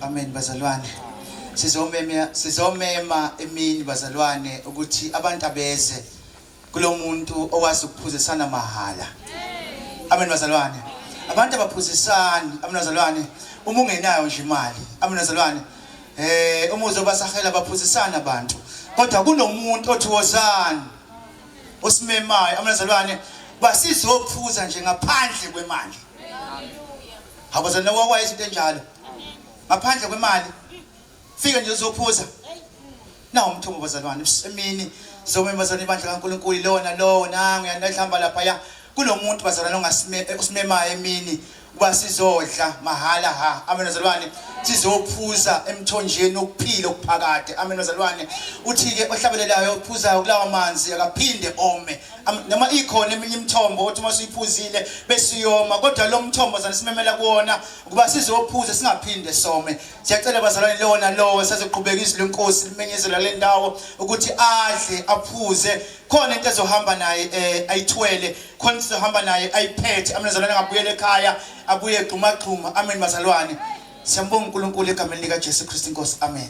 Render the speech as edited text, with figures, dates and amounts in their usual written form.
Amen bazalwane. Sizomema sizomema emini bazalwane ukuthi abantu abeze kulomuntu owazi ukuphuzisana mahala. Amen bazalwane. Abantu abaphuzisani, amen bazalwane, uma ungenayo nje imali. Amen bazalwane. Eh uma uzobasahela baphuzisana abantu. Kodwa kunomuntu othi wozani osimemayo, amen bazalwane, basizophuza nje ngaphandle kwemali. Hawu bazalwane wakwazi into enjalo. Ngaphandle kwemali. Fika nje uzophuza. Nawu umthombo bazalwane emini zome bazalwane ibandla kaNkulunkulu lona lowo nangu yanahlamba lapha ya kunomuntu bazalwane ongasime osimemayo emini kuba sizodla mahala ha amen bazalwane sizophuza emthonjeni wokuphila okuphakade amen bazalwane uthi ke ohlabelelayo ophuzayo kulawa manzi akaphinde ome noma ikhona eminye imithombo othi uma usuyiphuzile bese uyoma kodwa lo mthombo zane simemela kuwona ukuba sizophuza singaphinde some. Siyacela bazalwane lowo nalowo sazoqhubeka izwi lenkosi limenyezela le ndawo ukuthi adle aphuze khona into ezohamba naye eh, ayithwele khona into ezohamba naye ayiphethe. Amen bazalwane, angabuyela ekhaya abuye egxuma gxuma. Amen bazalwane, siyambonga uNkulunkulu egameni likaJesu Kristu inkosi. Amen.